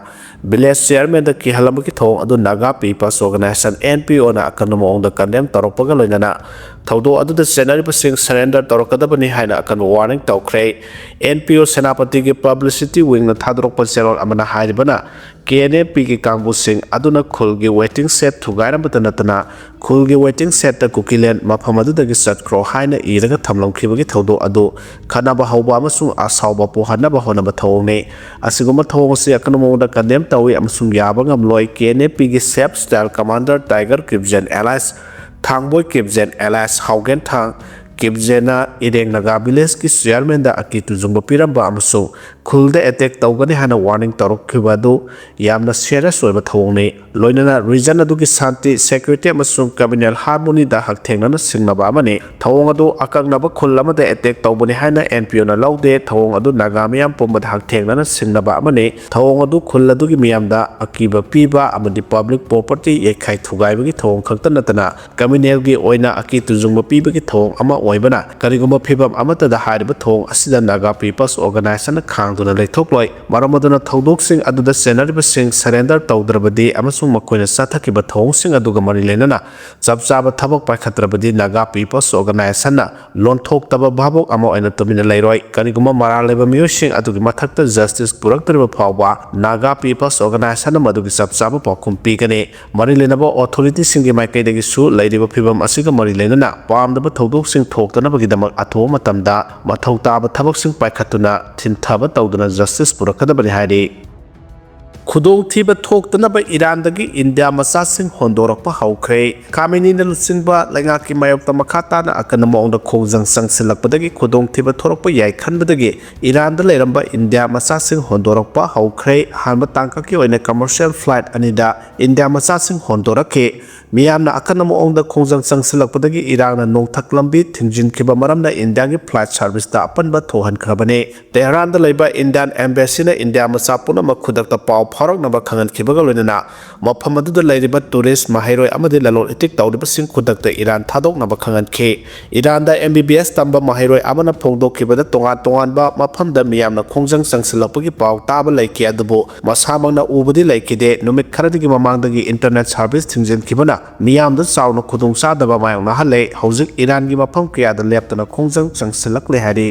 village chairmanꯗ ꯀꯤꯍꯜꯂꯝꯕꯒꯤ ꯊꯧꯑꯣꯡ ꯑꯗꯨ Naga People's Organization, N P Oꯅ ꯑꯀꯟꯕ ꯃꯑꯣꯡꯗ condemn ꯇꯧꯔꯛꯄꯒ ꯂꯣꯏꯅꯅ ꯊꯧꯗꯣꯛ ꯑꯗꯨꯗ ꯆꯦꯟꯅꯔꯤꯕꯁꯤꯡ surrender ꯇꯧꯔꯛꯀꯗꯕꯅꯤ ꯍꯥꯏꯅ ꯑꯀꯟꯕ warning ꯇꯧꯈ꯭ꯔꯦ꯫ N P O ꯁꯦꯅꯥꯄꯇꯤꯒꯤ publicity wingꯅ ꯊꯥꯗꯣꯔꯛꯄ ꯆꯦꯔꯣꯜ ꯑꯃꯅ ꯍꯥꯏꯔꯤꯕꯅ, K N F Pꯒꯤ ꯀꯥꯡꯕꯨꯁꯤꯡ ꯑꯗꯨꯅ ꯈꯨꯜꯒꯤ waiting shed ꯊꯨꯒꯥꯏꯔꯝꯕꯇ ꯅꯠꯇꯅ ꯈꯨꯜꯒꯤ waiting shedꯇ ꯀꯨꯀꯤꯂꯦꯟ ꯃꯐꯝ ꯑꯗꯨꯗꯒꯤ ꯆꯠꯈ꯭ꯔꯣ ꯍꯥꯏꯅ ꯏꯔꯒ ꯊꯝꯂꯝꯈꯤꯕꯒꯤ ꯊꯧꯗꯣꯛ ꯑꯗꯨ ꯈꯠꯅꯕ ꯍꯧꯕ ꯑꯃꯁꯨꯡ ꯑꯁꯥꯎꯕ ꯄꯣꯛꯍꯟꯅꯕ ꯍꯣꯠꯅꯕ ꯊꯧꯑꯣꯡꯅꯤ꯫ ꯑꯁꯤꯒꯨꯝꯕ ꯊꯧꯑꯣꯡ ꯑꯁꯤ ꯑꯀꯟꯕ ꯃꯑꯣꯡꯗ condemn ꯇꯧꯏ ꯑꯃꯁꯨꯡ ꯌꯥꯕ ꯉꯝꯂꯣꯏ꯫ K N F Pꯒꯤ self style commander Tiger Kipgen alias ꯊꯥꯡꯕꯣꯏ Kipgen alias ꯍꯥꯎꯒꯦꯟ ꯊꯥꯡ Kipgenꯅ ꯏꯔꯦꯡ ꯅꯥꯒꯥ villageꯀꯤ chairmanꯗ ꯑꯀꯤ ꯇꯨꯖꯨꯡꯕ ꯄꯤꯔꯝꯕ ꯑꯃꯁꯨꯡ ꯈꯨꯜꯗ attack ꯇꯧꯒꯅꯤ ꯍꯥꯏꯅ warning ꯇꯧꯔꯛꯈꯤꯕ ꯑꯗꯨ ꯌꯥꯝꯅ serious ꯑꯣꯏꯕ ꯊꯧꯑꯣꯡꯅꯤ꯫ ꯂꯣꯏꯅꯅ region ꯑꯗꯨꯒꯤ ꯁꯥꯟꯇꯤ, security ꯑꯃꯁꯨꯡ communal harmonyꯗ ꯍꯛꯊꯦꯡꯅꯅ ꯁꯤꯡꯅꯕ ꯑꯃꯅꯤ꯫ ꯊꯧꯑꯣꯡ ꯑꯗꯨ ꯑꯀꯛꯅꯕ ꯈꯨꯜ ꯑꯃꯗ attack ꯇꯧꯕꯅꯤ ꯍꯥꯏꯅ N P Oꯅ ꯂꯧꯗꯦ꯫ ꯊꯧꯑꯣꯡ ꯑꯗꯨ ꯅꯥꯒꯥ ꯃꯤꯌꯥꯝ ꯄꯨꯝꯕꯗ ꯍꯛꯊꯦꯡꯅꯅ ꯁꯤꯡꯅꯕ ꯑꯃꯅꯤ꯫ ꯊꯧꯑꯣꯡ ꯑꯗꯨ ꯈꯨꯜ ꯑꯗꯨꯒꯤ ꯃꯤꯌꯥꯝꯗ ꯑꯀꯤꯕ ꯄꯤꯕ ꯑꯃꯗꯤ public property ꯌꯩꯈꯥꯏ ꯊꯨꯒꯥꯏꯕꯒꯤ ꯊꯧꯑꯣꯡ ꯈꯛꯇ ꯅꯠꯇꯅ communalꯒꯤ ꯑꯣꯏꯅ ꯑꯀꯤ ꯇꯨꯖꯨꯡꯕ ꯄꯤꯕꯒꯤ ꯊꯧꯑꯣꯡ ꯑꯃ ꯑꯣꯏꯕꯅ, ꯀꯔꯤꯒꯨꯝꯕ ꯐꯤꯚꯝ ꯑꯃꯠꯇꯗ ꯍꯥꯏꯔꯤꯕ ꯊꯧꯑꯣꯡ ꯑꯁꯤꯗ Naga People's Organizationꯅ ꯈꯥꯡ ꯇꯧꯗꯨꯅ ꯂꯩꯊꯣꯛꯂꯣꯏ꯫ ꯃꯔꯝ ꯑꯗꯨꯅ ꯊꯧꯗꯣꯛꯁꯤꯡ ꯑꯗꯨꯗ ꯆꯦꯟꯅꯔꯤꯕꯁꯤꯡ surrender ꯇꯧꯗ꯭ꯔꯕꯗꯤ ꯑꯃꯁꯨꯡ ꯃꯈꯣꯏꯅ ꯆꯠꯊꯈꯤꯕ ꯊꯧꯑꯣꯡꯁꯤꯡ ꯑꯗꯨꯒ ꯃꯔꯤ ꯂꯩꯅꯅ ꯆꯞ ꯆꯥꯕ ꯊꯕꯛ ꯄꯥꯏꯈꯠꯇ꯭ꯔꯕꯗꯤ Naga People's Organization ꯅ ꯂꯣꯟꯊꯣꯛꯇꯕ ꯚꯥꯕꯣꯛ ꯑꯃ ꯑꯣꯏꯅ ꯇꯨꯃꯤꯟꯅ ꯂꯩꯔꯣꯏ꯫ ꯀꯔꯤꯒꯨꯝꯕ ꯃꯔꯥꯜ ꯂꯩꯕ ꯃꯤꯑꯣꯏꯁꯤꯡ ꯑꯗꯨꯒꯤ ꯃꯊꯛꯇ justice ꯄꯨꯔꯛꯇ꯭ꯔꯤꯕ ꯐꯥꯎꯕ Naga People's Organization ꯅ ꯃꯗꯨꯒꯤ ꯆꯞ ꯆꯥꯕ ꯄꯥꯎꯈꯨꯝ ꯄꯤꯒꯅꯤ꯫ ꯃꯔꯤ ꯂꯩꯅꯕ authority ꯁꯤꯡꯒꯤ ꯃꯥꯏꯀꯩꯗꯒꯤꯁꯨ ꯂꯩꯔꯤꯕ ꯐꯤꯚꯝ ꯑꯁꯤꯒ ꯃꯔꯤ ꯂꯩꯅꯅ ꯄꯥꯝꯗꯕ ꯊꯧꯗꯣꯛꯁꯤꯡ ꯊꯣꯛꯇꯅꯕꯒꯤꯗꯃꯛ ꯑꯊꯨꯕ ꯃꯇꯝꯗ ꯃꯊꯧ ꯇꯥꯕ ꯊꯕꯛꯁꯤꯡ ꯄꯥꯏꯈꯠꯇꯨꯅ ꯊꯤꯟꯊꯕ ꯇꯧꯗꯨꯅ justice ꯄꯨꯔꯛꯀꯗꯕꯅꯤ ꯍꯥꯏꯔꯤ꯫ ꯈꯨꯗꯣꯡꯊꯤꯕ ꯊꯣꯛꯇꯅꯕ ꯏꯔꯥꯟꯗꯒꯤ ꯏꯟꯗꯤꯌꯥ ꯃꯆꯥꯁꯤꯡ ꯍꯣꯟꯗꯣꯔꯛꯄ ꯍꯧꯈ꯭ꯔꯦ꯫ ꯈꯥꯃꯦꯅꯤꯅ ꯂꯨꯆꯤꯡꯕ ꯂꯩꯉꯥꯛꯀꯤ ꯃꯥꯌꯣꯛꯇ ꯃꯈꯥ ꯇꯥꯅ ꯑꯀꯟꯕ ꯃꯑꯣꯡꯗ ꯈꯣꯡꯖꯪ ꯆꯪꯁꯤꯜꯂꯛꯄꯗꯒꯤ ꯈꯨꯗꯣꯡꯊꯤꯕ ꯊꯣꯔꯛꯄ ꯌꯥꯏ ꯈꯟꯕꯗꯒꯤ ꯏꯔꯥꯟꯗ ꯂꯩꯔꯝꯕ ꯏꯟꯗꯤꯌꯥ ꯃꯆꯥꯁꯤꯡ ꯍꯣꯟꯗꯣꯔꯛꯄ ꯍꯧꯈ꯭ꯔꯦ꯫ ꯑꯍꯥꯟꯕ ꯇꯥꯡꯀꯛꯀꯤ ꯑꯣꯏꯅ commercial flight ꯑꯅꯤꯗ ꯏꯟꯗꯤꯌꯥ ꯃꯆꯥꯁꯤꯡ ꯍꯣꯟꯗꯣꯔꯛꯈꯤ꯫ ꯃꯤꯌꯥꯝꯅ ꯑꯀꯟꯕ ꯃꯑꯣꯡꯗ ꯈꯣꯡꯖꯪ ꯆꯪꯁꯤꯜꯂꯛꯄꯗꯒꯤ ꯏꯔꯥꯡꯅ ꯅꯣꯡꯊꯛ ꯂꯝꯕꯤ ꯊꯤꯡꯖꯤꯟꯈꯤꯕ ꯃꯔꯝꯅ ꯏꯟꯗꯤꯌꯥꯒꯤ flight service ꯇ ꯑꯄꯟꯕ ꯊꯣꯛꯍꯟꯈ꯭ꯔꯕꯅꯤ꯫ ꯇꯦꯍꯔꯥꯟꯗ ꯂꯩꯕ Indian Embassy ꯅ ꯏꯟꯗꯤꯌꯥ ꯃꯆꯥ ꯄꯨꯝꯅꯃꯛ ꯈꯨꯗꯛꯇ ꯄꯥꯎ ꯐꯥꯎꯔꯛꯅꯕ ꯈꯪꯍꯟꯈꯤꯕꯒ ꯂꯣꯏꯅꯅ ꯃꯐꯝ ꯑꯗꯨꯗ ꯂꯩꯔꯤꯕ tourist, ꯃꯍꯩꯔꯣꯏ ꯑꯃꯗꯤ ꯂꯂꯣꯟ ꯏꯇꯤꯛ ꯇꯧꯔꯤꯕꯁꯤꯡ ꯈꯨꯗꯛꯇ Iran ꯊꯥꯗꯣꯛꯅꯕ ꯈꯪꯍꯟꯈꯤ꯫ ꯏꯔꯥꯟꯗ M B B S ꯇꯝꯕ ꯃꯍꯩꯔꯣꯏ ꯑꯃꯅ ꯐꯣꯡꯗꯣꯛꯈꯤꯕꯗ ꯇꯣꯉꯥꯟ ꯇꯣꯉꯥꯟꯕ ꯃꯐꯝꯗ ꯃꯤꯌꯥꯝꯅ ꯈꯣꯡꯖꯪ ꯆꯪꯁꯤꯜꯂꯛꯄꯒꯤ ꯄꯥꯎ ꯇꯥꯕ ꯂꯩꯈꯤ, ꯑꯗꯨꯕꯨ ꯃꯁꯥꯃꯛꯅ ꯎꯕꯗꯤ ꯂꯩꯈꯤꯗꯦ꯫ ꯅꯨꯃꯤꯠ ꯈꯔꯗꯒꯤ ꯃꯃꯥꯡꯗꯒꯤ internet service ꯊꯤꯡꯖꯤꯟꯈꯤꯕꯅ ꯃꯤꯌꯥꯝꯗ ꯆꯥꯎꯅ ꯈꯨꯗꯣꯡꯆꯥꯗꯕ ꯃꯥꯌꯣꯛꯅꯍꯜꯂꯦ꯫ ꯍꯧꯖꯤꯛ ꯏꯔꯥꯟꯒꯤ ꯃꯐꯝ ꯀꯌꯥꯗ ꯂꯦꯞꯇꯅ ꯈꯣꯡꯖꯪ ꯆꯪꯁꯤꯜꯂꯛꯂꯦ ꯍꯥꯏꯔꯤ꯫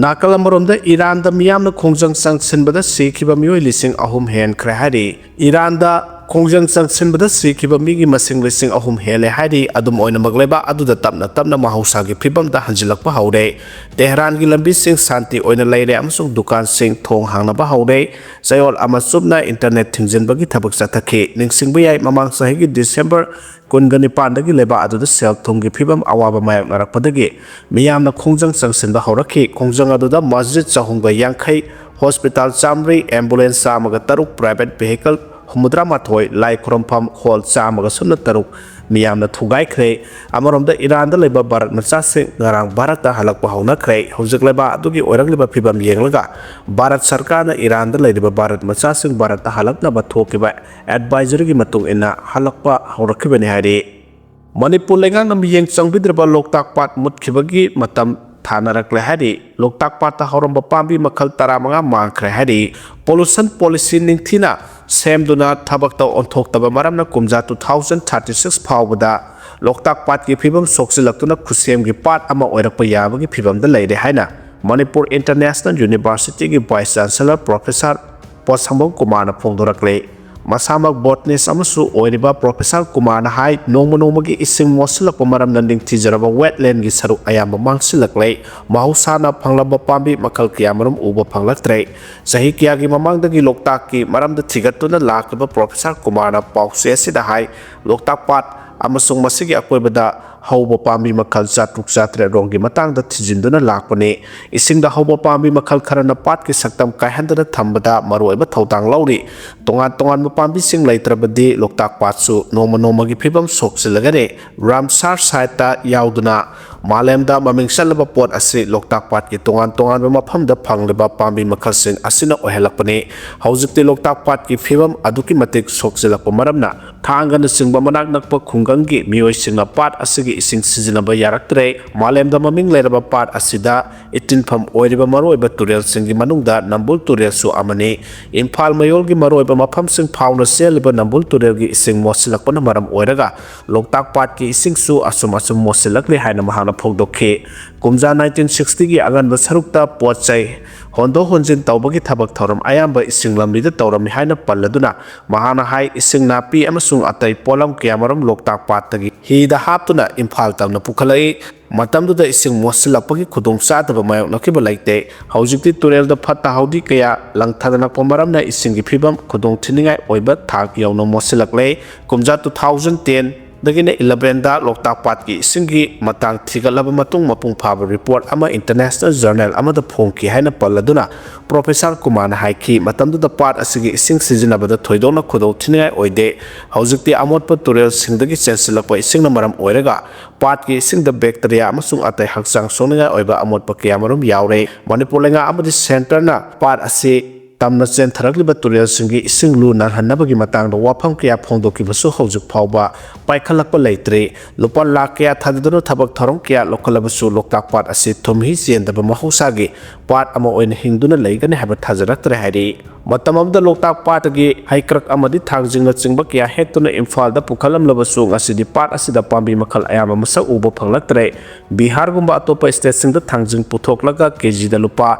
ꯅꯥꯀꯜ ꯑꯃꯔꯣꯝꯗ ꯏꯔꯥꯟꯗ ꯃꯤꯌꯥꯝꯅ ꯈꯣꯡꯖꯪ ꯆꯪꯁꯤꯟꯕꯗ ꯁꯤꯈꯤꯕ ꯃꯤꯑꯣꯏ ꯂꯤꯁꯤꯡ ꯑꯍꯨꯝ ꯍꯦꯟꯈ꯭ꯔꯦ ꯍꯥꯏꯔꯤ꯫ ꯏꯔꯥꯟꯗ ꯈꯣꯡꯖꯪ ꯆꯪꯁꯤꯟꯕꯗ ꯁꯤꯈꯤꯕ ꯃꯤꯒꯤ ꯃꯁꯤꯡ ꯂꯤꯁꯤꯡ ꯑꯍꯨꯝ ꯍꯦꯜꯂꯦ ꯍꯥꯏꯔꯤ꯫ ꯑꯗꯨꯝ ꯑꯣꯏꯅꯃꯛ, ꯂꯩꯕꯥꯛ ꯑꯗꯨꯗ ꯇꯞꯅ ꯇꯞꯅ ꯃꯍꯧꯁꯥꯒꯤ ꯐꯤꯕꯝꯗ ꯍꯟꯖꯤꯜꯂꯛꯄ ꯍꯧꯔꯦ꯫ ꯇꯦꯍꯔꯥꯟꯒꯤ ꯂꯝꯕꯤꯁꯤꯡ ꯁꯥꯟꯇꯤ ꯑꯣꯏꯅ ꯂꯩꯔꯦ ꯑꯃꯁꯨꯡ ꯗꯨꯀꯥꯟꯁꯤꯡ ꯊꯣꯡ ꯍꯥꯡꯅꯕ ꯍꯧꯔꯦ꯫ ꯆꯌꯣꯜ ꯑꯃ ꯆꯨꯞꯅ internet ꯊꯤꯡꯖꯤꯟꯕꯒꯤ ꯊꯕꯛ ꯆꯠꯊꯈꯤ꯫ ꯅꯤꯡꯁꯤꯡꯕ ꯌꯥꯏ, ꯃꯃꯥꯡ ꯆꯍꯤꯒꯤ December ꯀꯨꯟꯒ ꯅꯤꯄꯥꯟꯗꯒꯤ ꯂꯩꯕꯥꯛ ꯑꯗꯨꯗ ꯁꯦꯜ ꯊꯨꯝꯒꯤ ꯐꯤꯕꯝ ꯑꯋꯥꯕ ꯃꯥꯌꯣꯛꯅꯔꯛꯄꯗꯒꯤ ꯃꯤꯌꯥꯝꯅ ꯈꯣꯡꯖꯪ ꯆꯪꯁꯤꯟꯕ ꯍꯧꯔꯛꯈꯤ꯫ ꯈꯣꯡꯖꯪ ꯑꯗꯨꯗ ꯃꯁꯖꯤꯗ ꯆꯍꯨꯝꯒ ꯌꯥꯡꯈꯩ, hospital ꯆꯥꯝꯃꯔꯤ, ambulance ꯆꯥꯝꯃꯒ ꯇꯔꯨꯛ, private vehicle ꯍꯨꯝꯐꯨꯇꯔꯥ ꯃꯥꯊꯣꯏ, ꯂꯥꯏ ꯈꯨꯔꯨꯝꯐꯝ hall ꯆꯥꯝꯃꯒ ꯁꯨꯞꯅ ꯇꯔꯨꯛ ꯃꯤꯌꯥꯝꯅ ꯊꯨꯒꯥꯏꯈ꯭ꯔꯦ꯫ ꯑꯃꯔꯣꯝꯗ ꯏꯔꯥꯟꯗ ꯂꯩꯕ ꯚꯥꯔꯠ ꯃꯆꯥꯁꯤꯡ ꯉꯔꯥꯡ ꯚꯥꯔꯠꯇ ꯍꯜꯂꯛꯄ ꯍꯧꯅꯈ꯭ꯔꯦ꯫ ꯍꯧꯖꯤꯛ ꯂꯩꯕꯥꯛ ꯑꯗꯨꯒꯤ ꯑꯣꯏꯔꯛꯂꯤꯕ ꯐꯤꯕꯝ ꯌꯦꯡꯂꯒ ꯚꯥꯔꯠ ꯁꯔꯀꯥꯔꯅ ꯏꯔꯥꯟꯗ ꯂꯩꯔꯤꯕ ꯚꯥꯔꯠ ꯃꯆꯥꯁꯤꯡ ꯚꯥꯔꯠꯇ ꯍꯜꯂꯛꯅꯕ ꯊꯣꯛꯈꯤꯕ advisory ꯒꯤ ꯃꯇꯨꯡ ꯏꯟꯅ ꯍꯜꯂꯛꯄ ꯍꯧꯔꯛꯈꯤꯕꯅꯤ ꯍꯥꯏꯔꯤ꯫ ꯃꯅꯤꯄꯨꯔ ꯂꯩꯉꯥꯛꯅ ꯃꯤꯠꯌꯦꯡ ꯆꯪꯕꯤꯗ꯭ꯔꯕ ꯂꯣꯛꯇꯥꯛ ꯄꯥꯠ ꯃꯨꯠꯈꯤꯕꯒꯤ ꯃꯇꯝ ꯊꯥꯅꯔꯛꯂꯦ ꯍꯥꯏꯔꯤ꯫ ꯂꯣꯛꯇꯥꯛ ꯄꯥꯠꯇ ꯍꯧꯔꯝꯕ ꯄꯥꯝꯕꯤ ꯃꯈꯜ ꯇꯔꯥꯃꯉꯥ ꯃꯥꯡꯈ꯭ꯔꯦ ꯍꯥꯏꯔꯤ꯫ Pollution policy ꯅꯤꯡꯊꯤꯅ ꯁꯦꯝꯗꯨꯅ ꯊꯕꯛꯇ ꯑꯣꯟꯊꯣꯛꯇꯕ ꯃꯔꯝꯅ ꯀꯨꯝꯖꯥ two thousand thirty six ꯐꯥꯎꯕꯗ ꯂꯣꯛꯇꯥꯛ ꯄꯥꯠꯀꯤ ꯐꯤꯕꯝ ꯁꯣꯛꯆꯤꯜꯂꯛꯇꯨꯅ ꯈꯨꯠꯁꯦꯝꯒꯤ ꯄꯥꯠ ꯑꯃ ꯑꯣꯏꯔꯛꯄ ꯌꯥꯕꯒꯤ ꯐꯤꯕꯝꯗ ꯂꯩꯔꯦ ꯍꯥꯏꯅ ꯃꯅꯤꯄꯨꯔ International University ꯒꯤ Vice Chancellor Professor ꯄꯣꯠꯁꯪꯕꯝ ꯀꯨꯃꯥꯔꯅ ꯐꯣꯡꯗꯣꯔꯛꯂꯦ꯫ ꯃꯁꯥꯃꯛ botanist ꯑꯃꯁꯨ ꯑꯣꯏꯔꯤꯕ Professor ꯀꯨꯃꯥꯔꯅ ꯍꯥꯏ, ꯅꯣꯡꯃ ꯅꯣꯡꯃꯒꯤ ꯏꯁꯤꯡ ꯃꯣꯠꯁꯤꯜꯂꯛꯄ ꯃꯔꯝꯅ ꯅꯤꯡꯊꯤꯖꯔꯕ wetland ꯒꯤ ꯁꯔꯨꯛ ꯑꯌꯥꯝꯕ ꯃꯥꯡꯁꯤꯜꯂꯛꯂꯦ꯫ ꯃꯍꯧꯁꯥꯅ ꯐꯪꯂꯝꯕ ꯄꯥꯝꯕꯤ ꯃꯈꯜ ꯀꯌꯥꯃꯔꯨꯝ ꯎꯕ ꯐꯪꯂꯛꯇ꯭ꯔꯦ꯫ ꯆꯍꯤ ꯀꯌꯥꯒꯤ ꯃꯃꯥꯡꯗꯒꯤ ꯂꯣꯛꯇꯥꯛꯀꯤ ꯃꯔꯝꯗ ꯊꯤꯒꯠꯇꯨꯅ ꯂꯥꯛꯂꯤꯕ Professor ꯀꯨꯃꯥꯔꯅ ꯄꯥꯎꯆꯦ ꯑꯁꯤꯗ ꯍꯥꯏ, ꯂꯣꯛꯇꯥꯛ ꯄꯥꯠ ꯑꯃꯁꯨꯡ ꯃꯁꯤꯒꯤ ꯑꯀꯣꯏꯕꯗ ꯍꯧꯕ ꯄꯥꯝꯕꯤ ꯃꯈꯜ ꯆꯥꯇ꯭ꯔꯨꯛ ꯆꯥꯇ꯭ꯔꯦꯠ ꯔꯣꯝꯒꯤ ꯃꯇꯥꯡꯗ ꯊꯤꯖꯤꯟꯗꯨꯅ ꯂꯥꯛꯄꯅꯤ꯫ ꯏꯁꯤꯡꯗ ꯍꯧꯕ ꯄꯥꯝꯕꯤ ꯃꯈꯜ ꯈꯔꯅ ꯄꯥꯠꯀꯤ ꯁꯛꯇꯝ ꯀꯥꯏꯍꯟꯗꯅ ꯊꯝꯕꯗ ꯃꯔꯨꯑꯣꯏꯕ ꯊꯧꯗꯥꯡ ꯂꯧꯔꯤ꯫ ꯇꯣꯉꯥꯟ ꯇꯣꯉꯥꯟꯕ ꯄꯥꯝꯕꯤꯁꯤꯡ ꯂꯩꯇ꯭ꯔꯕꯗꯤ ꯂꯣꯛꯇꯥꯛ ꯄꯥꯠꯁꯨ ꯅꯣꯡꯃ ꯅꯣꯡꯃꯒꯤ ꯐꯤꯕꯝ ꯁꯣꯛꯆꯤꯜꯂꯒꯅꯤ꯫ Ramsar site ꯇ ꯌꯥꯎꯗꯨꯅ ꯃꯥꯂꯦꯝꯗ ꯃꯃꯤꯡ ꯆꯠꯂꯕ ꯄꯣꯠ ꯑꯁꯤ ꯂꯣꯛꯇꯥꯛ ꯄꯥꯠꯀꯤ ꯇꯣꯉꯥꯟ ꯇꯣꯉꯥꯟꯕ ꯃꯐꯝꯗ ꯐꯪꯂꯤꯕ ꯄꯥꯝꯕꯤ ꯃꯈꯜꯁꯤꯡ ꯑꯁꯤꯅ ꯑꯣꯏꯍꯜꯂꯛꯄꯅꯤ꯫ ꯍꯧꯖꯤꯛꯇꯤ ꯂꯣꯛꯇꯥꯛ ꯄꯥꯠꯀꯤ ꯐꯤꯕꯝ ꯑꯗꯨꯛꯀꯤ ꯃꯇꯤꯛ ꯁꯣꯛꯆꯤꯜꯂꯛꯄ ꯃꯔꯝꯅ ꯊꯥꯡꯒꯅꯆꯤꯡꯕ ꯃꯅꯥꯛ ꯅꯛꯄ ꯈꯨꯡꯒꯪꯒꯤ ꯃꯤꯑꯣꯏꯁꯤꯡꯅ ꯄꯥꯠ ꯑꯁꯤꯒꯤ ꯏꯁꯤꯡ ꯁꯤꯖꯤꯟꯅꯕ ꯌꯥꯔꯛꯇ꯭ꯔꯦ꯫ ꯃꯥꯂꯦꯝꯗ ꯃꯃꯤꯡ ꯂꯩꯔꯕ ꯄꯥꯠ ꯑꯁꯤꯗ ꯏꯇꯤꯟꯐꯝ ꯑꯣꯏꯔꯤꯕ ꯃꯔꯨꯑꯣꯏꯕ ꯇꯨꯔꯦꯜꯁꯤꯡꯒꯤ ꯃꯅꯨꯡꯗ ꯅꯝꯕꯨꯜ ꯇꯨꯔꯦꯜꯁꯨ ꯑꯃꯅꯤ꯫ ꯏꯝꯐꯥꯜ ꯃꯌꯣꯜꯒꯤ ꯃꯔꯨꯑꯣꯏꯕ ꯃꯐꯝꯁꯤꯡ ꯐꯥꯎꯅ ꯆꯦꯜꯂꯤꯕ ꯅꯝꯕꯨꯜ ꯇꯨꯔꯦꯜꯒꯤ ꯏꯁꯤꯡ ꯃꯣꯠꯁꯤꯜꯂꯛꯄꯅ ꯃꯔꯝ ꯑꯣꯏꯔꯒ ꯂꯣꯛꯇꯥꯛ ꯄꯥꯠꯀꯤ ꯏꯁꯤꯡꯁꯨ ꯑꯁꯨꯝ ꯑꯁꯨꯝ ꯃꯣꯠꯁꯤꯜꯂꯛꯂꯤ ꯍꯥꯏꯅ ꯃꯍꯥꯛꯅ ꯐꯣꯡꯗꯣꯛꯈꯤ꯫ ꯀꯨꯝꯖꯥ nineteen sixty ꯒꯤ ꯑꯉꯟꯕ ꯁꯔꯨꯛꯇ ꯄꯣꯠ ꯆꯩ ꯍꯣꯟꯗꯣꯛ ꯍꯣꯟꯖꯤꯟ ꯇꯧꯕꯒꯤ ꯊꯕꯛ ꯊꯧꯔꯝ ꯑꯌꯥꯝꯕ ꯏꯁꯤꯡ ꯂꯝꯕꯤꯗ ꯇꯧꯔꯝꯃꯤ ꯍꯥꯏꯅ ꯄꯜꯂꯗꯨꯅ ꯃꯍꯥꯛꯅ ꯍꯥꯏ, ꯏꯁꯤꯡ ꯅꯥꯄꯤ ꯑꯃꯁꯨꯡ ꯑꯇꯩ ꯄꯣꯠꯂꯝ ꯀꯌꯥꯃꯔꯨꯝ ꯂꯣꯛꯇꯥꯛ ꯄꯥꯠꯇꯒꯤ ꯍꯤꯗ ꯍꯥꯞꯇꯨꯅ ꯏꯝꯐꯥꯜ ꯇꯝꯅ ꯄꯨꯈꯠꯂꯛꯏ꯫ ꯃꯇꯝꯗꯨꯗ ꯏꯁꯤꯡ ꯃꯣꯠꯁꯤꯜꯂꯛꯄꯒꯤ ꯈꯨꯗꯣꯡꯆꯥꯗꯕ ꯃꯥꯌꯣꯛꯅꯈꯤꯕ ꯂꯩꯇꯦ꯫ ꯍꯧꯖꯤꯛꯇꯤ ꯇꯨꯔꯦꯜꯗ ꯐꯠꯇ ꯍꯥꯎꯗꯤ ꯀꯌꯥ ꯂꯪꯊꯗꯅꯛꯄ ꯃꯔꯝꯅ ꯏꯁꯤꯡꯒꯤ ꯐꯤꯕꯝ ꯈꯨꯗꯣꯡ ꯊꯤꯅꯤꯡꯉꯥꯏ ꯑꯣꯏꯕ ꯊꯥꯛ ꯌꯧꯅ ꯃꯣꯠꯁꯤꯜꯂꯛꯂꯦ꯫ ꯀꯨꯝꯖꯥ two thousand ten ꯗꯒꯤꯅ eleven ꯗ ꯂꯣꯛꯇꯥꯛ ꯄꯥꯠꯀꯤ ꯏꯁꯤꯡꯒꯤ ꯃꯇꯥꯡ ꯊꯤꯒꯠꯂꯕ ꯃꯇꯨꯡ ꯃꯄꯨꯡ ꯐꯥꯕ report ꯑꯃ international journal ꯑꯃꯗ ꯐꯣꯡꯈꯤ ꯍꯥꯏꯅ ꯄꯜꯂꯗꯨꯅ Professor ꯀꯨꯃꯥꯔꯅ ꯍꯥꯏꯈꯤ, ꯃꯇꯝꯗꯨꯗ ꯄꯥꯠ ꯑꯁꯤꯒꯤ ꯏꯁꯤꯡ ꯁꯤꯖꯤꯟꯅꯕꯗ ꯊꯣꯏꯗꯣꯛꯅ ꯈꯨꯗꯣꯡ ꯊꯤꯅꯤꯡꯉꯥꯏ ꯑꯣꯏꯗꯦ꯫ ꯍꯧꯖꯤꯛꯇꯤ ꯑꯃꯣꯠꯄ ꯇꯨꯔꯦꯜꯁꯤꯡꯗꯒꯤ ꯆꯦꯟꯁꯤꯜꯂꯛꯄ ꯏꯁꯤꯡꯅ ꯃꯔꯝ ꯑꯣꯏꯔꯒ ꯄꯥꯠꯀꯤ ꯏꯁꯤꯡꯗ bacteria ꯑꯃꯁꯨꯡ ꯑꯇꯩ ꯍꯛꯆꯥꯡ ꯁꯣꯛꯅꯤꯡꯉꯥꯏ ꯑꯣꯏꯕ ꯑꯃꯣꯠꯄ ꯀꯌꯥꯃꯔꯨꯝ ꯌꯥꯎꯔꯦ꯫ ꯃꯅꯤꯄꯨꯔ ꯂꯩꯉꯥꯛ ꯑꯃꯗꯤ centre ꯅ ꯄꯥꯠ ꯑꯁꯤ ꯇꯝꯅ ꯆꯦꯟꯊꯔꯛꯂꯤꯕ ꯇꯨꯔꯦꯜꯁꯤꯡꯒꯤ ꯏꯁꯤꯡ ꯂꯨ ꯅꯥꯟꯍꯟꯅꯕꯒꯤ ꯃꯇꯥꯡꯗ ꯋꯥꯐꯝ ꯀꯌꯥ ꯐꯣꯡꯗꯣꯛꯈꯤꯕꯁꯨ ꯍꯧꯖꯤꯛ ꯐꯥꯎꯕ ꯄꯥꯏꯈꯠꯂꯛꯄ ꯂꯩꯇ꯭ꯔꯤ꯫ ꯂꯨꯄꯥ ꯂꯥꯈ ꯀꯌꯥ ꯊꯥꯗꯗꯨꯅ ꯊꯕꯛ ꯊꯧꯔꯝ ꯀꯌꯥ ꯂꯧꯈꯠꯂꯕꯁꯨ ꯂꯣꯛꯇꯥꯛ ꯄꯥꯠ ꯑꯁꯤ ꯊꯨꯝꯍꯤ ꯆꯦꯟꯗꯕ ꯃꯍꯧꯁꯥꯒꯤ ꯄꯥꯠ ꯑꯃ ꯑꯣꯏꯅ ꯍꯤꯡꯗꯨꯅ ꯂꯩꯒꯅꯤ ꯍꯥꯏꯕ ꯊꯥꯖꯔꯛꯇ꯭ꯔꯦ ꯍꯥꯏꯔꯤ꯫ ꯃꯇꯝ ꯑꯃꯗ ꯂꯣꯛꯇꯥꯛ ꯄꯥꯠꯇꯒꯤ ꯍꯩꯀ꯭ꯔꯛ ꯑꯃꯗꯤ ꯊꯥꯡꯖꯤꯡꯅꯆꯤꯡꯕ ꯀꯌꯥ ꯍꯦꯛꯇꯨꯅ ꯏꯝꯐꯥꯜꯗ ꯄꯨꯈꯠꯂꯝꯂꯕꯁꯨ ꯉꯁꯤꯗꯤ ꯄꯥꯠ ꯑꯁꯤꯗ ꯄꯥꯝꯕꯤ ꯃꯈꯜ ꯑꯌꯥꯝꯕ ꯃꯁꯛ ꯎꯕ ꯐꯪꯂꯛꯇ꯭ꯔꯦ꯫ ꯕꯤꯍꯥꯔꯒꯨꯝꯕ ꯑꯇꯣꯞꯄ ꯁ꯭ꯇꯦꯠꯁꯤꯡꯗ ꯊꯥꯡꯖꯤꯡ ꯄꯨꯊꯣꯛꯂꯒ ꯀꯦꯖꯤꯗ ꯂꯨꯄꯥ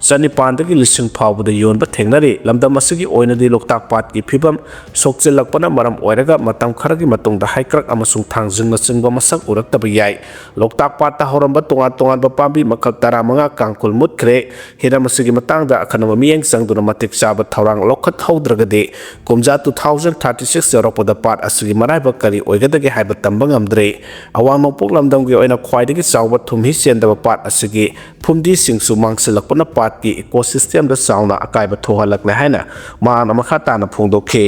ꯆꯅꯤꯄꯥꯟꯗꯒꯤ ꯂꯤꯁꯤꯡ ꯐꯥꯎꯕꯗ ꯌꯣꯟꯕ ꯊꯦꯡꯅꯔꯤ꯫ ꯂꯝꯗꯝ ꯑꯁꯤꯒꯤ ꯑꯣꯏꯅꯗꯤ ꯂꯣꯛꯇꯥꯛ ꯄꯥꯠꯀꯤ ꯐꯤꯕꯝ ꯁꯣꯛꯆꯤꯜꯂꯛꯄꯅ ꯃꯔꯝ ꯑꯣꯏꯔꯒ ꯃꯇꯝ ꯈꯔꯒꯤ ꯃꯇꯨꯡꯗ ꯍꯩꯀ꯭ꯔꯛ ꯑꯃꯁꯨꯡ ꯊꯥꯡꯖꯤꯡꯅꯆꯤꯡꯕ ꯃꯁꯛ ꯎꯔꯛꯇꯕ ꯌꯥꯏ꯫ ꯂꯣꯛꯇꯥꯛ ꯄꯥꯠꯇ ꯍꯧꯔꯝꯕ ꯇꯣꯉꯥꯟ ꯇꯣꯉꯥꯟꯕ ꯄꯥꯝꯕꯤ ꯃꯈꯜ ꯇꯔꯥꯃꯉꯥ ꯀꯥꯡꯈꯨꯜ ꯃꯨꯠꯈ꯭ꯔꯦ꯫ ꯍꯤꯔꯝ ꯑꯁꯤꯒꯤ ꯃꯇꯥꯡꯗ ꯑꯈꯟꯅꯕ ꯃꯤꯠꯌꯦꯡ ꯆꯪꯗꯨꯅ ꯃꯇꯤꯛ ꯆꯥꯕ ꯊꯧꯔꯥꯡ ꯂꯧꯈꯠꯍꯧꯗ꯭ꯔꯒꯗꯤ ꯀꯨꯝꯖꯥ two thousand thirty six ꯌꯧꯔꯛꯄꯗ ꯄꯥꯠ ꯑꯁꯤꯒꯤ ꯃꯔꯥꯏꯕꯛ ꯀꯔꯤ ꯑꯣꯏꯒꯗꯒꯦ ꯍꯥꯏꯕ ꯇꯝꯕ ꯉꯝꯗ꯭ꯔꯤ꯫ ꯑꯋꯥꯡ ꯅꯣꯡꯄꯣꯛ ꯂꯝꯗꯝꯒꯤ ꯑꯣꯏꯅ ꯈ꯭ꯋꯥꯏꯗꯒꯤ ꯆꯥꯎꯕ ꯊꯨꯝꯍꯤ ꯆꯦꯟꯗꯕ ꯄꯥꯠ ꯑꯁꯤꯒꯤ ꯐꯨꯝꯗꯤꯁꯤꯡꯁꯨ ꯃꯥꯡꯁꯤꯜꯂꯛꯄꯅ ꯄꯥꯠꯀꯤ ꯏꯀꯣꯁꯤꯁꯇꯦꯝꯗ ꯆꯥꯎꯅ ꯑꯀꯥꯏꯕ ꯊꯣꯛꯍꯜꯂꯛꯂꯦ ꯍꯥꯏꯅ ꯃꯍꯥꯛꯅ ꯃꯈꯥ ꯇꯥꯅ ꯐꯣꯡꯗꯣꯛꯈꯤ꯫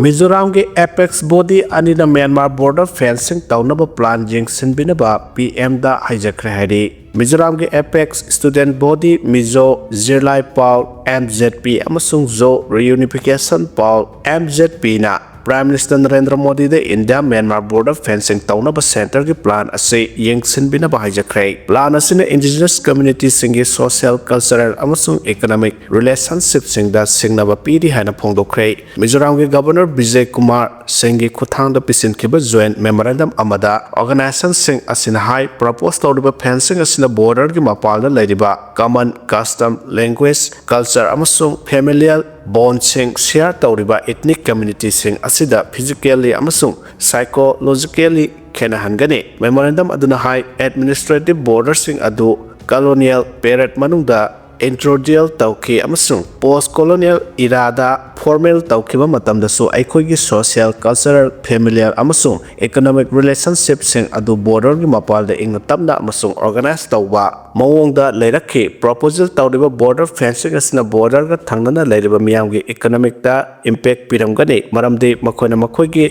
ꯃꯤꯖꯣꯔꯥꯝꯒꯤ ꯑꯦꯄꯦꯛꯁ ꯕꯣꯗꯤ ꯑꯅꯤꯅ ꯃ꯭ꯌꯥꯟꯃꯥꯔ ꯕꯣꯔꯗꯔ ꯐꯦꯟꯁꯤꯡ ꯇꯧꯅꯕ ꯄ꯭ꯂꯥꯟ ꯌꯦꯡꯁꯤꯟꯕꯤꯅꯕ ꯄꯤ ꯑꯦꯝꯗ ꯍꯥꯏꯖꯈ꯭ꯔꯦ ꯍꯥꯏꯔꯤ꯫ ꯃꯤꯖꯣꯔꯥꯝꯒꯤ apex student body, Mizo Zirlai Pawl, M Z P, ꯑꯃꯁꯨꯡ Zo reunification Pawl, M Z ꯄꯤꯅ ꯄ꯭ꯔꯥꯏꯝ ꯃꯤꯅꯤꯁꯇꯔ ꯅꯔꯦꯟꯗ꯭ꯔ ꯃꯣꯗꯤꯗ ꯏꯟꯗꯤꯌꯥ ꯃ꯭ꯌꯥꯟꯃꯥꯔ ꯕꯣꯔꯗꯔ ꯐꯦꯟꯁꯤꯡ ꯇꯧꯅꯕ ꯁꯦꯟꯇꯔꯒꯤ ꯄ꯭ꯂꯥꯟ ꯑꯁꯤ ꯌꯦꯡꯁꯤꯟꯕꯤꯅꯕ ꯍꯥꯏꯖꯈ꯭ꯔꯦ꯫ ꯄ꯭ꯂꯥꯟ ꯑꯁꯤꯅ ꯏꯟꯗꯤꯖꯤꯅꯁ ꯀꯝꯃ꯭ꯌꯨꯅꯤꯇꯤꯁꯤꯡꯒꯤ ꯁꯣꯁꯤꯌꯦꯜ, ꯀꯜꯆꯔꯦꯜ ꯑꯃꯁꯨꯡ ꯏꯀꯣꯅꯣꯃꯤꯛ ꯔꯤꯂꯦꯁꯟꯁꯤꯞꯁꯤꯡꯗ ꯁꯤꯡꯅꯕ ꯄꯤꯔꯤ ꯍꯥꯏꯅ ꯐꯣꯡꯗꯣꯛꯈ꯭ꯔꯦ꯫ ꯃꯤꯖꯣꯔꯥꯝꯒꯤ ꯒꯕꯔꯅꯔ ꯕꯤꯖꯦ ꯀꯨꯃꯥꯔ ꯁꯤꯡꯒꯤ ꯈꯨꯠꯊꯥꯡꯗ ꯄꯤꯁꯤꯟꯈꯤꯕ ꯖꯣꯏꯟꯠ ꯃꯦꯃꯣꯔꯦꯟꯗꯝ ꯑꯃꯗ ꯑꯣꯔꯒꯅꯥꯏꯖꯦꯁꯟꯁꯤꯡ ꯑꯁꯤꯅ ꯍꯥꯏ, ꯄ꯭ꯔꯄꯣꯖ ꯇꯧꯔꯤꯕ ꯐꯦꯟꯁꯤꯡ ꯑꯁꯤꯅ ꯕꯣꯔꯗꯔꯒꯤ ꯃꯄꯥꯟꯗ ꯂꯩꯔꯤꯕ ꯀꯃꯟ ꯀꯁꯇꯝ, ꯂꯦꯡꯒ꯭ꯋꯦꯖ, ꯀꯜꯆꯔ ꯑꯃꯁꯨꯡ ꯐꯦꯃꯤꯂꯤꯌꯦꯜ ꯕꯣꯟꯗꯁꯤꯡ ꯁꯤꯌꯔ ꯇꯧꯔꯤꯕ ꯏꯊꯅꯤꯛ ꯀꯝꯃ꯭ꯌꯨꯅꯤꯇꯤꯁꯤꯡ ꯑꯁꯤꯗ ꯐꯤꯖꯤꯀꯦꯜꯂꯤ ꯑꯃꯁꯨꯡ ꯁꯥꯏꯀꯣꯂꯣꯖꯤꯀꯦꯜꯂꯤ ꯈꯦꯠꯅꯍꯟꯒꯅꯤ꯫ ꯃꯦꯃꯣꯔꯦꯟꯗꯝ ꯑꯗꯨꯅ ꯍꯥꯏ, ꯑꯦꯗꯃꯤꯅꯤꯁꯇ꯭ꯔꯦꯇꯤꯚ ꯕꯣꯔꯗꯔꯁꯤꯡ ꯑꯗꯨ ꯀꯣꯂꯣꯅꯤꯌꯦꯜ ꯄꯦꯔꯦꯗ ꯃꯅꯨꯡꯗ ꯏꯟꯇ꯭ꯔꯣꯗ꯭ꯌꯨꯁ ꯇꯧꯈꯤ ꯑꯃꯁꯨꯡ ꯄꯣꯁ꯭ꯠ ꯀꯣꯂꯣꯅꯤꯌꯦꯜ ꯏꯔꯥꯗ ꯐꯣꯔꯃꯦꯜ ꯇꯧꯈꯤꯕ ꯃꯇꯝꯗꯁꯨ ꯑꯩꯈꯣꯏꯒꯤ ꯁꯣꯁꯤꯌꯦꯜ, ꯀꯜꯆꯔꯦꯜ, ꯐꯦꯃꯤꯂꯤꯌꯦꯜ ꯑꯃꯁꯨꯡ ꯏꯀꯣꯅꯣꯃꯤꯛ ꯔꯤꯂꯦꯁꯟꯁꯤꯞꯁꯤꯡ ꯑꯗꯨ ꯕꯣꯔꯗꯔꯒꯤ ꯃꯄꯥꯟꯗ ꯏꯪꯅ ꯇꯞꯅ ꯑꯃꯁꯨꯡ ꯑꯣꯔꯒꯅꯥꯏꯖ ꯇꯧꯕ ꯃꯑꯣꯡꯗ ꯂꯩꯔꯛꯈꯤ꯫ ꯄ꯭ꯔꯣꯄꯣꯖꯦꯜ ꯇꯧꯔꯤꯕ ꯕꯣꯔꯗꯔ ꯐꯦꯟꯁꯤꯡ ꯑꯁꯤꯅ ꯕꯣꯔꯗꯔꯒ ꯊꯪꯅꯅ ꯂꯩꯔꯤꯕ ꯃꯤꯌꯥꯝꯒꯤ ꯏꯀꯣꯅꯣꯃꯤꯛꯇ ꯏꯝꯄꯦꯛ ꯄꯤꯔꯝꯒꯅꯤ, ꯃꯔꯝꯗꯤ ꯃꯈꯣꯏꯅ ꯃꯈꯣꯏꯒꯤ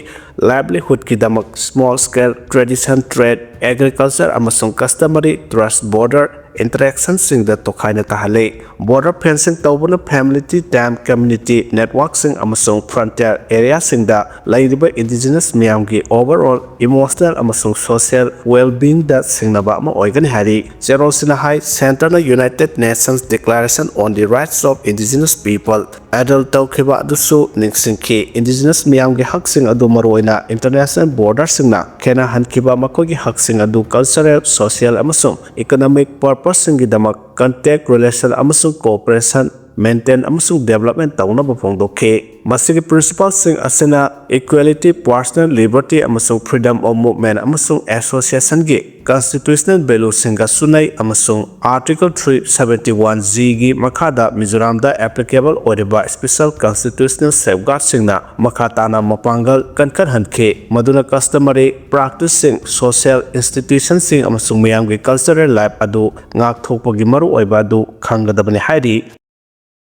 ꯂꯥꯏꯚꯂꯤꯍꯨꯗꯀꯤꯗꯃꯛ small scale tradition trade, agriculture ꯑꯃꯁꯨꯡ ꯀꯁꯇꯃꯔꯤ ꯇ꯭ꯔꯥꯟꯁ ꯕꯣꯔꯗꯔ interactionꯁꯤꯡꯗ ꯇꯣꯈꯥꯏꯅ ꯇꯥꯍꯜꯂꯤ꯫ Border fencing ꯇꯧꯕꯅ family time, community networkꯁꯤꯡ ꯑꯃꯁꯨꯡ frontier areaꯁꯤꯡꯗ ꯂꯩꯔꯤꯕ indigenous ꯃꯤꯌꯥꯝꯒꯤ overall emotional ꯑꯃꯁꯨꯡ social well-beingꯗ ꯁꯤꯡꯅꯕ ꯑꯃ ꯑꯣꯏꯒꯅꯤ ꯍꯥꯏꯔꯤ꯫ ꯆꯦꯔꯣꯜꯁꯤꯅ ꯍꯥꯏ, Centreꯅ United Nations Declaration on the Rights of Indigenous People adhere ꯇꯧꯈꯤꯕ ꯑꯗꯨꯁꯨ ꯅꯤꯡꯁꯤꯡꯈꯤ꯫ Indigenous ꯃꯤꯌꯥꯝꯒꯤ ꯍꯛꯁꯤꯡ ꯑꯗꯨ ꯃꯔꯨꯑꯣꯏꯅ international borderꯁꯤꯡꯅ ꯈꯦꯠꯅꯍꯟꯈꯤꯕ ꯃꯈꯣꯏꯒꯤ ꯍꯛꯁꯤꯡ ꯑꯗꯨ cultural, social ꯑꯃꯁꯨꯡ economic purposeꯁꯤꯡꯒꯤꯗꯃꯛ contact, relation ꯑꯃꯁꯨꯡ cooperation maintain ꯑꯃꯁꯨꯡ development ꯇꯧꯅꯕ ꯐꯣꯡꯗꯣꯛꯈꯤ꯫ ꯃꯁꯤꯒꯤ principleꯁꯤꯡ ꯑꯁꯤꯅ equality, personal liberty ꯑꯃꯁꯨꯡ freedom of movement ꯑꯃꯁꯨꯡ associationꯒꯤ constitutional valueꯁꯤꯡꯒ ꯆꯨꯅꯩ ꯑꯃꯁꯨꯡ Article three seventy-one Gꯒꯤ ꯃꯈꯥꯗ ꯃꯤꯖꯣꯔꯥꯝꯗ applicable ꯑꯣꯏꯔꯤꯕ special constitutional safeguardꯁꯤꯡꯅ ꯃꯈꯥ ꯇꯥꯅ ꯃꯄꯥꯡꯒꯜ ꯀꯟꯈꯠꯍꯟꯈꯤ, ꯃꯗꯨꯅ customary practiceꯁꯤꯡ, social institutionꯁꯤꯡ ꯑꯃꯁꯨꯡ ꯃꯤꯌꯥꯝꯒꯤ cultural life ꯑꯗꯨ ꯉꯥꯛꯊꯣꯛꯄꯒꯤ ꯃꯔꯨꯑꯣꯏꯕ ꯑꯗꯨ ꯈꯪꯒꯗꯕꯅꯤ ꯍꯥꯏꯔꯤ꯫